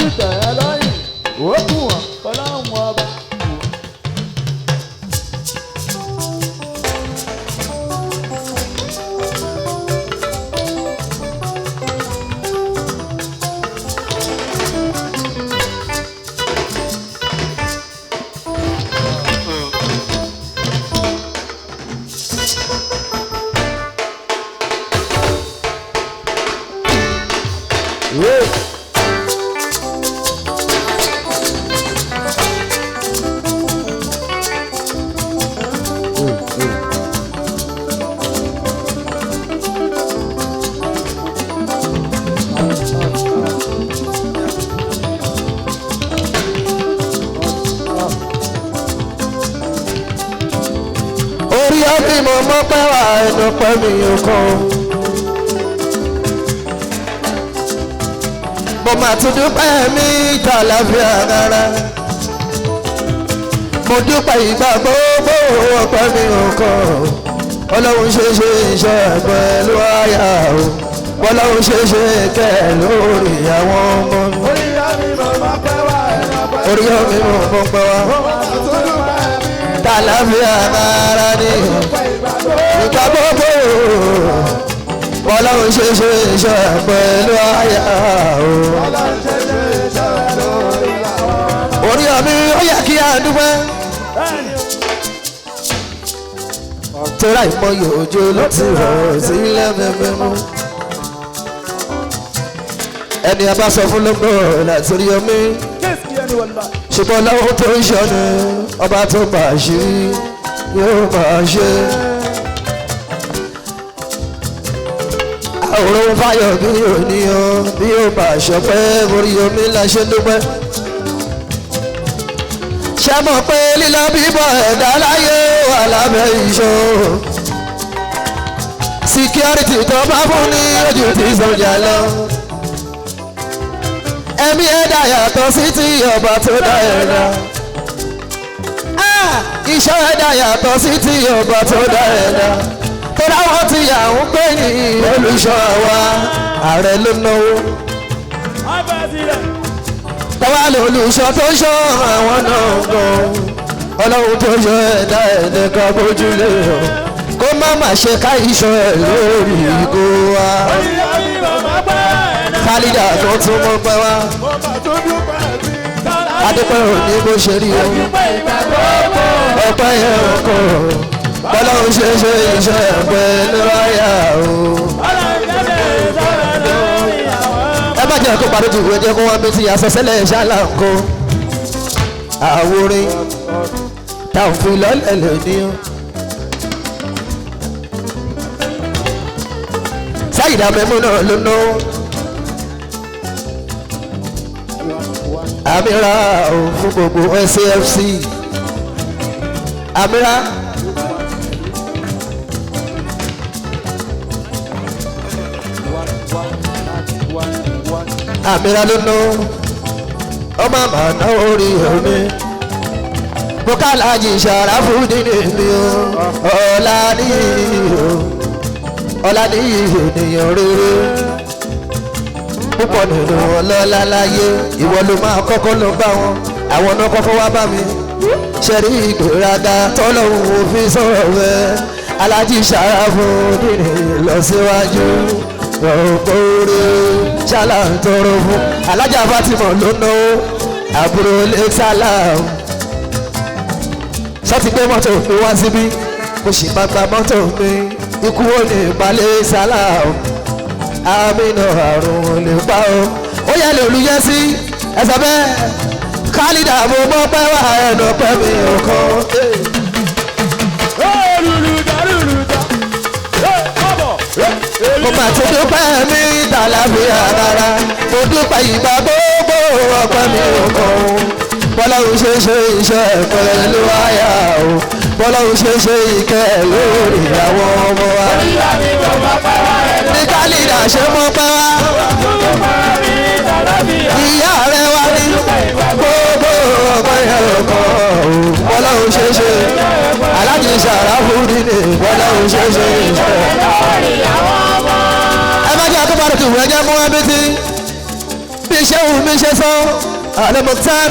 dìtẹ̀ ẹ lọ́yìn, ó kù wọ́n, ọlọ́run ọba. Orí ọbí mo mọ́ pẹ́ wá ẹnu pẹ́ mi ò kàn. Mo máa tún dúpẹ́ mi tàlàfíà rárá. Mo dúpẹ́ ìgbà gbogbo ọpẹ́ mi ò kàn. Ọlọ́run ṣe ṣe iṣẹ́ pẹ̀lú àyà o. Ọlọ́run ṣe ṣe kẹ́ lórí àwọn ọmọ mi. Orí ọbí mo mọ́ pẹ́ wá ẹnu pẹ́ mi. Orí ọbí mo mọ́ pẹ́ wá. Mo máa tún dúpẹ́ mi Tàlàfíà rárá ni ìgbà gbogbo. ìgbà gbogbo ọlọ́run ṣe ṣe iṣẹ́ pẹ̀lú àyà o. Ọlọ́run ṣe ṣe iṣẹ́ lórí àwọn ọmọ. Orí ọmọ ó yẹ kí a dúpẹ́. Tóra ìmọ̀ye òjò ló ti rọ̀ sílẹ̀ mẹ́mẹ́ mú. Ẹni a bá sọ fún ló gbọ́ láti rí omi. Ṣùgbọ́n lọ́wọ́ tó ń ṣọ́ni ọba tó bá ṣe yóò máa ṣe. Àwòrán fáyọ̀ bí òníyàn bí ó bá ṣọpẹ́ orí omi la ṣe ń dúpẹ́. Ṣé mọ̀ pé lílọ bíbọ̀ ẹ̀dá láyé wà lábẹ́ ìṣó? Security tó bá fún ní ojú ti sọjà lọ. Ẹ̀mí ẹ̀dá yàtọ̀ sí ti ọba tó dá ẹ̀dá. Iṣẹ́ ẹ̀dá yàtọ̀ sí ti ọba tó dá ẹ̀dá. Tó dáwọ́ ti yà ń pè ní olùṣọ́ wa, ààrẹ ló náwó. Tọ́wá lè olùṣọ́ tó ń ṣọ́ àwọn náà gan. Ọlọ́run tó yọ ẹ̀dá ẹ̀dẹ́ka bójúlé o. Kó má má ṣe ká iṣọ́ ẹ̀ lórí ìgò wa. Orí ọbí mo mọ́ pẹ́ ẹnu. Kálídà tó tún mọ́ pẹ́ wá. Mo máa tún dúpẹ́ mi tàlàfíà. Adúpẹ́ òní bó ṣe rí o. Dúpẹ́ ìgbà gbogbo. Ọpẹ́ yẹn ọkọ̀ bọ́lọ́run ṣe ṣe iṣẹ́ pẹ̀lú àyà o. Ọlọ́run ṣe ṣe iṣẹ́ lórí àwọn ọmọ. Ẹ má jẹ́ kó parí ju ìwé jẹ́ kó wá mi ti àṣẹṣẹ́lẹ̀ ṣáàlà ńkọ́. Àwòrán táwọn fi lọ́lẹ̀ lóní o. Sáyidá mẹ́mú náà ló ná. Àmìrà ò fún gbogbo SAFC. Àmìrà. Àmìrà ló ná. Ọmọ àmà náà orí omi. Bùkálàjì ṣàràfù nínú mi o. Ọ̀la ní o. Ọ̀la ní ènìyàn rere. Púpọ̀ nínú ọlọ́lá láyé. Ìwọ ló máa kọ́kọ́ lọ bá wọn. Àwọn náà kọ́kọ́ wá bá mi. Ṣẹ̀rí ìgbéraga tọ́lọ́hún òfin sọ̀rọ̀ rẹ̀. Alájí ṣàràfù nínú lọ síwájú. Ọ̀pọ̀ oore ṣálá ń tọrọ fún. Alájà Fatima ló náwó. Àbúrò Lẹ́sàlám sọ́tì gbé mọ́tò mi wá síbí mo sì máa gba mọ́tò mi ikú ò ní balẹ̀ sálà o àmínà àrùn ò lè pa o ó yẹ lè olùyẹ sí ẹsẹ̀ bẹ́ẹ̀ kálídà mo mọ́ pẹ́ wá ẹnu pẹ́ mi ò kọ́. Mo máa ti dúpẹ́ mi tàlàfíà rárá mo dúpẹ́ ìgbà gbogbo ọpẹ́ mi ò kọ́ o. Bọ́láhùn ṣe ṣe iṣẹ́ pẹ̀lú àyà o bọ́láhùn ṣe ṣe ìkẹ́ lórí àwọn ọmọ wa. Ní kálídà ṣe mọ́ pẹ́ wá ìyá rẹ̀ wá ní gbogbo ọpẹ́ yẹn ò kọ́ o bọ́láhùn ṣe ṣe aláàjì sàràfù nílé bọ́láhùn ṣe ṣe iṣẹ́. Ẹ má jẹ́ àtúbọ̀rọ̀ tù wẹ́jẹ́ mú ẹbí tí bí Bí ṣéwù mi ṣe sọ Al-Mukhtar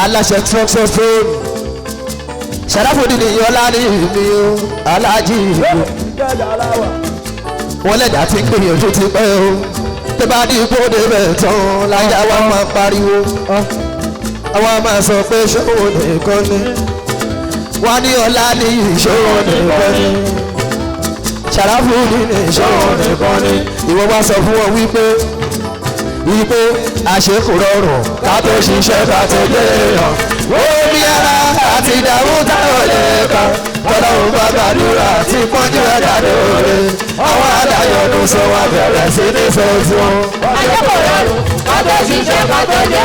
aláṣẹ trucks fóònù Sharafudeen Ọlá ní mi o aláàjì ìlú wọn lẹ́dàá ti ń gbìyànjú ti pẹ́ o tó bá ní ipò débẹ̀ tán láyà wa máa pariwo àwa máa sọ pé ṣòwò nìkan ni wọ́n ní ọlá ní ìṣòwò nìkan ni Sharafudeen ní ìṣòwò nìkan ni ìwọ wá sọ fún wọn wípé àṣekù rọrùn ká tó ṣiṣẹ́ ká tó dé hàn omi ara àti ìdààmú táwọn lè kàn tọ́lọ́hún bá gbàdúrà tí pọ́njú ẹ̀dá lóore àwọn adáyọ̀ ló sọ wá bẹ̀rẹ̀ sí ní sọ tí wọn. Àṣekù rọrùn ká tó ṣiṣẹ́ ká tó dé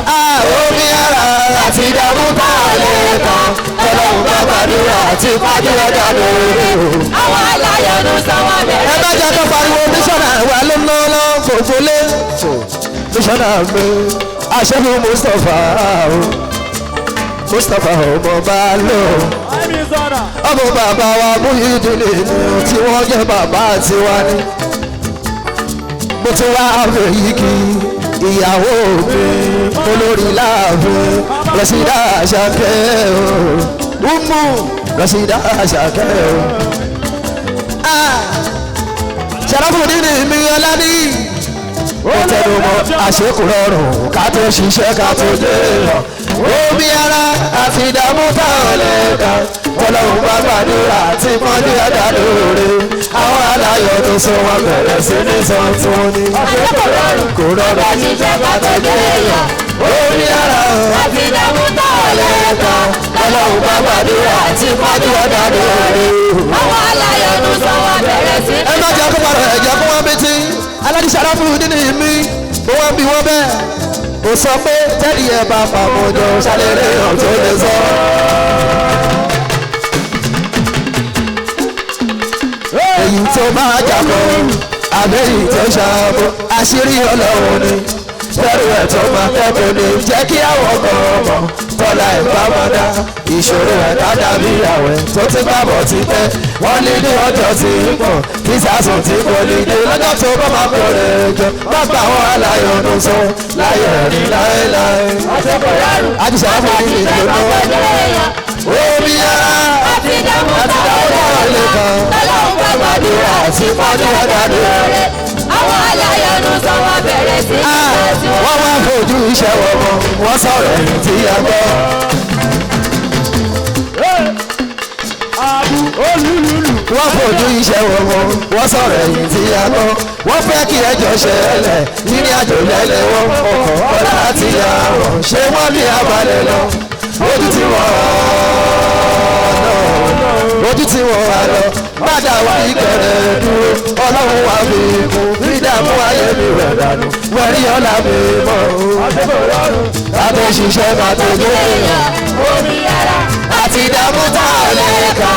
hàn. Omi ara àti ìdààmú táwọn lè kàn tọ́lọ́hún bá gbàdúrà tí pọ́njú ẹ̀dá lóore àwọn adáyọ̀ ló sọ wá bẹ̀rẹ̀. Ẹ má jẹ́ kó pariwo mísọ̀nà wà ló ń lọ́ fòfó lé mísọ̀nà mi àṣẹ́fún Mustapha Mustapha ọmọ bá lò ọmọ bàbá wa Muyideen tí wọ́n jẹ́ bàbá tiwa ni mo ti wá fèyí kí ìyàwó mi olórí láàfin Rasida Àṣàkẹ́ o umu Rasida Àṣàkẹ́ o. Sharafudeen mi ọlá ní ó tẹnu mọ́ àṣekù rọrùn ká tó ṣiṣẹ́ ká tó dé lọ omi ara àti ìdààmú táwọn lẹ́ẹ̀ka tọ́lọ́hún bá gbàdúrà tí pọ́njú ẹ̀dá lóore àwọn aláyọ̀ tó sọ wọn bẹ̀rẹ̀ sí ní sọ tí wọ́n ní. Àṣekù rọrùn kò ká tó rọrùn ṣiṣẹ́ ká tó dé lọ omi ara àti ìdààmú táwọn lẹ́ẹ̀ka tọ́lọ́hún bá gbàdúrà tí pọ́njú ẹ̀dá lóore. àwọn aláyọ̀ tó sọ wọn bẹ̀rẹ̀ sí ní ẹ má jẹ́ kó parọ́ ẹ̀jẹ̀ kó wọ́n bí tí aládìí Sharafudeen mi mo wọ́n bí wọ́n bẹ́ẹ̀ ó sọ pé tẹ́lẹ̀ ẹ̀ bá pàmò jọ ṣàlẹ́rẹ́ ọ̀tún lè sọ. Èyí tó máa jàpọ̀ àbẹ́yìí tó ṣàbọ̀ àṣírí Ọlọ́run ni tẹ́rù ẹ̀ tó máa kẹ́kọ̀ọ́ ní jẹ́ kí àwọn ọkọ̀ ọmọ tọ́lá ẹ̀ bá wọn dá ìṣòro ẹ̀ dáadáa bí àwẹ̀ tó ti bá bọ̀ ti tẹ́ wọ́n ní ní ọjọ́ tí ń pọ̀ tí sàásùn tí kò ní dé lọ́jọ́ tó bá máa kó rẹ̀ jọ bá bá wọn aláyọ̀ ọdún sọ láyọ̀ rí láéláé. Àṣekù rọrùn Àti Sharafudeen ká ìlú tó náà dé lọ omi ara àti ìdààmú táwọn lẹ́ẹ̀ka tọ́lọ́hún bá gbàdúrà tí pọ́njú ẹ̀dá lóore àwọn aláyọ̀ tó sọ wọn bẹ̀rẹ̀ sí ní sọ tí wọ́n. Wọ́n wá fojú iṣẹ́ wọn mọ́ wọ́n sọ̀rọ̀ ẹ̀yìn tí a gbọ́. Wọ́n fojú iṣẹ́ wọn mọ́ wọ́n sọ̀rọ̀ ẹ̀yìn tí a gbọ́. Wọ́n fẹ́ kí ẹjọ́ ṣẹlẹ̀ nínú àjò lẹ́lẹ̀ wọn ọkọ̀ ọ̀la àti àwọn ṣé wọ́n ní abalẹ̀ lọ ojú tí wọ́n lọ ojú tí wọ́n wà lọ padà wá ìkẹrẹ dúró ọlọ́run wà mí kú dídàmú ayé mi rẹ̀ dànù wẹ̀rí ọ̀la mi mọ́ ká tó ṣiṣẹ́ ká tó gbé èèyàn Omi ara àti ìdààmú tá a lè kà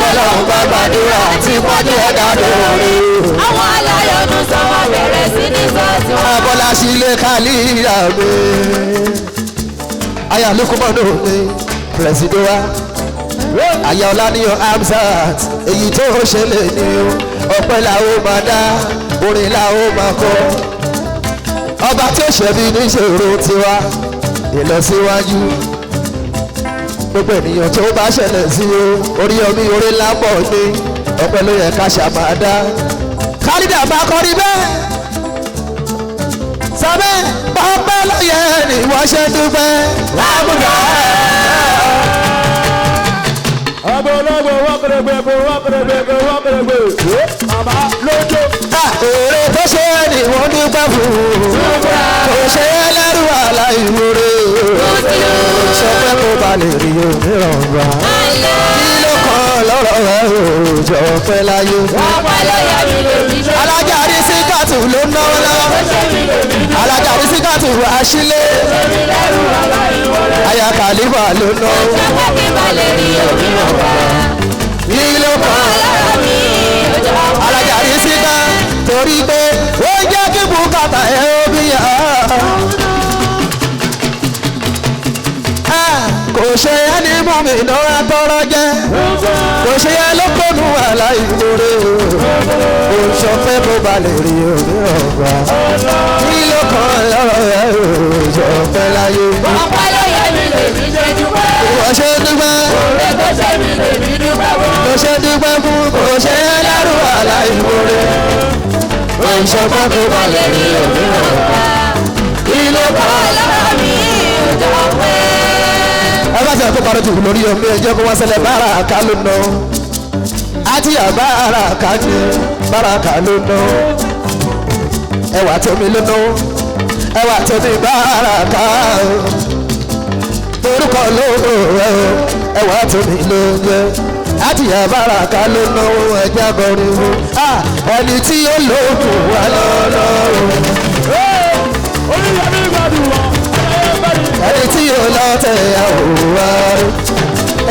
ọlọ́run bá gbàdúrà tí pọ́njú ẹ̀dá lórí. àwọn aláyọ̀ tó sọ wọn bẹ̀rẹ̀ sí ní sọ tí wọ́n. Abọ́lá sílé kálíyà mi. Aya Lukumanu mi, pẹ̀sìdó wa. Aya Ọláníyàn Hamzat, èyí tó ṣẹlẹ̀ ni o. Ọpẹ́ la ó máa dá, orin la ó máa kọ. Ọba tí ó ṣẹ̀bi níṣòro tiwa, ìlọsíwájú. Gbogbo ènìyàn tó bá ṣẹlẹ̀ sí o, orí omi orí ńlá pọ̀ ni, ọpẹ́ ló yẹ ká ṣàmàdá. Kálídà bá kọrin bẹ́ẹ̀ sábẹ́ pápá lóye ni wọ́n ṣe dúpẹ́ lámúgà. Èrè tó ṣe é ni wọ́n dúpẹ́ fún. Kò ṣe é lẹ́rù aláìmoore. Sọ pé kó ba lè rí òmíràn gbà. Kí ló kàn lọ́rọ̀ rẹ̀ òòjọ́ pẹ́ láyé? Ọpẹ́ ló yẹ mi lè rí ṣe. Alájà rí sí kàtù ló ń náwó lọ́wọ́. Alájà rí sí kàtù àṣìlẹ̀. Aya Kàlífà ló ń náwó. Ṣé kí n bá lè rí òmíràn gbà? Kí ló kàn? Ọlọ́run mi ò jọ. Alájà rí sí ká torí pé ó jẹ́ kí bùkátà ẹ̀ ó bí yá. Kò ṣe ẹni mú mi náà tọrọ jẹ kò ṣe yẹ ló kónú aláìmoore o òṣọpẹ́ bó ba lè rí omi ọ̀gbà kí ló kàn lọ́rọ̀ ẹ̀ òṣọpẹ́ láyé. Ọpẹ́ ló yẹ mí lèmi ṣe dúpẹ́. Ìwọ ṣe dúpẹ́ Oore tó ṣe mí lèmi dúpẹ́ fún. kò ṣe dúpẹ́ fún kò ṣe yẹ lẹ́rù aláìmoore òṣọpẹ́ bó ba lè rí omi ọ̀gbà Kí ló kàn lọ́rọ̀ mi òjọpẹ́. ẹ bá ṣe kó parọ́ jù lórí omi ẹjọ́ kó wọ́n ṣẹlẹ̀ bára ká ló ná àti àbára ká ní bára ká ló ná ẹwà tómi ló ná ẹwà tómi bára ká orúkọ ló rẹ o ẹwà tómi ló ń jẹ àti àbára ká ló ná ẹjẹ akọrin o ẹni tí ó lóògùn wà lọ́lọ́ o ẹni tí yóò lọ tẹ àwòrán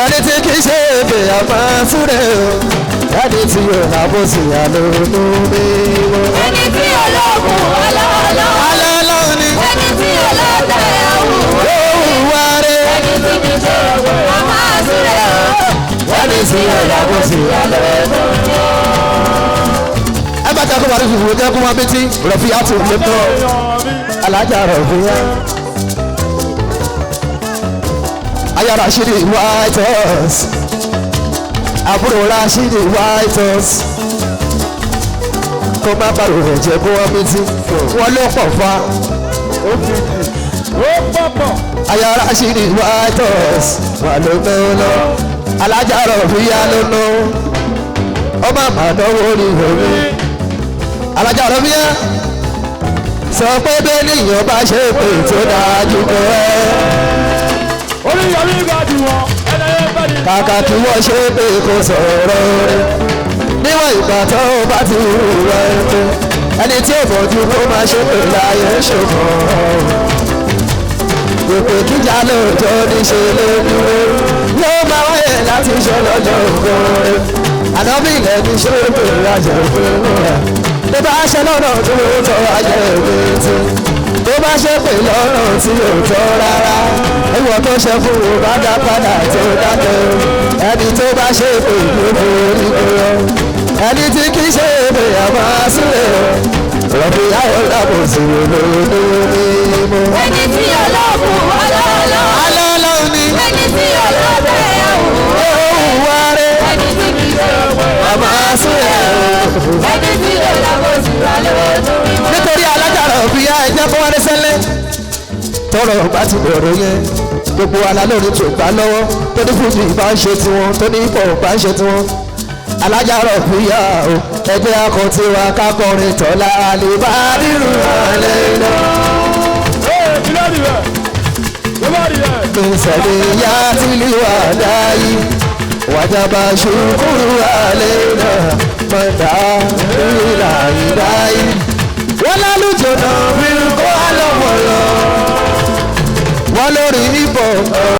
ẹni tí kì í ṣe èbè àmọ́ súré o ẹni tí yóò lábò sí àlónú mímọ́. Ẹni tí olóògùn ọlọ́ọ̀lọ́. Alẹ́ lọ́wọ́ ni Ẹni tí olóòtẹ̀ àwùwọ̀. yóò wá rẹ̀. Ẹni tí kì í ṣe a máa súré o. Ẹni tí yóò lábò sí àlónú mímọ́. Ẹ bá ta kó wà ní fùfú jẹ́ kó wá bí tí rọ̀fíà tó lè tọ́ alájà rọ̀fíà. Aya Rashidi White House, àbúrò Rashidi White House, kó má bàrò rẹ̀ jẹ́ kó wọ́n bí tí wọ́n ló pọ̀ fa. Aya Rashidi White House wà ló náwó lọ, alájà rọ̀fíà ló ná, ọmọ àmàdánwò rí omi. Alájà rọ̀fíà sọ pé bẹ́ẹ̀ nìyẹn bá ṣe pé tó dájú kọ́ ẹ́. Kàkà kí wọ́n ṣe pé kò sọ̀rọ̀ rẹ̀ níwọ̀n ìgbà tó bá ti rúra ẹ̀ ẹni tí ò bọ̀jú kó máa ṣe pé láyé ṣòfò ìpè kíjà lóòjọ́ níṣe ló dúró yóò máa wáyé láti ṣe lọ́jọ́ ògo rẹ̀ ànábì ilẹ̀ ní ṣe pé àjẹ́ òfin rẹ̀ tó bá ṣe lọ́nà tó tọ́ ayé mi tí tó bá ṣe pé lọ́nà tí ò tọ́ rárá ìwọ tó ṣe fún un bá dá padà tó dákẹ́ ẹni tó bá ṣe pé ló borí kúrò ẹni tí kì í ṣe pé àmọ́ sílẹ̀ rọ̀bì ayọ̀ lábòsí lónìí mímú. Ẹni tí olóògùn ọlọ́ọ̀lọ́. Alẹ́ lọ́hùn ni Ẹni tí olóòtẹ̀ àwùwọ̀. òun wá rẹ̀ Ẹni tí kì í ṣe àmọ́ sílẹ̀. Ẹni tí olóògùn ọlọ́ọ̀lọ́. Nítorí alájàrọ̀ fi yá ẹjẹ́ kó wá ní sẹ́lẹ̀ tọrọ bá ti bẹ̀rẹ̀ yẹn gbogbo ala lórí tó gbà lọ́wọ́ tó ní fújì bá ń ṣe tiwọn tó ní ipò bá ń ṣe tiwọn alájàrọ̀ fi yá o ẹgbẹ́ akọ tiwa kákọrin tọ́lá àlèbá rírun alẹ́ iná. Mísàlẹ̀ yá tìlú àdáyé wàjábà ṣùkúrú alẹ́ iná mọ̀dá ìlà ìdáyé. Wọ́n lálùjọ náà fi kó àlọ́mọ̀ lọ. Wọ́n lórí ipò.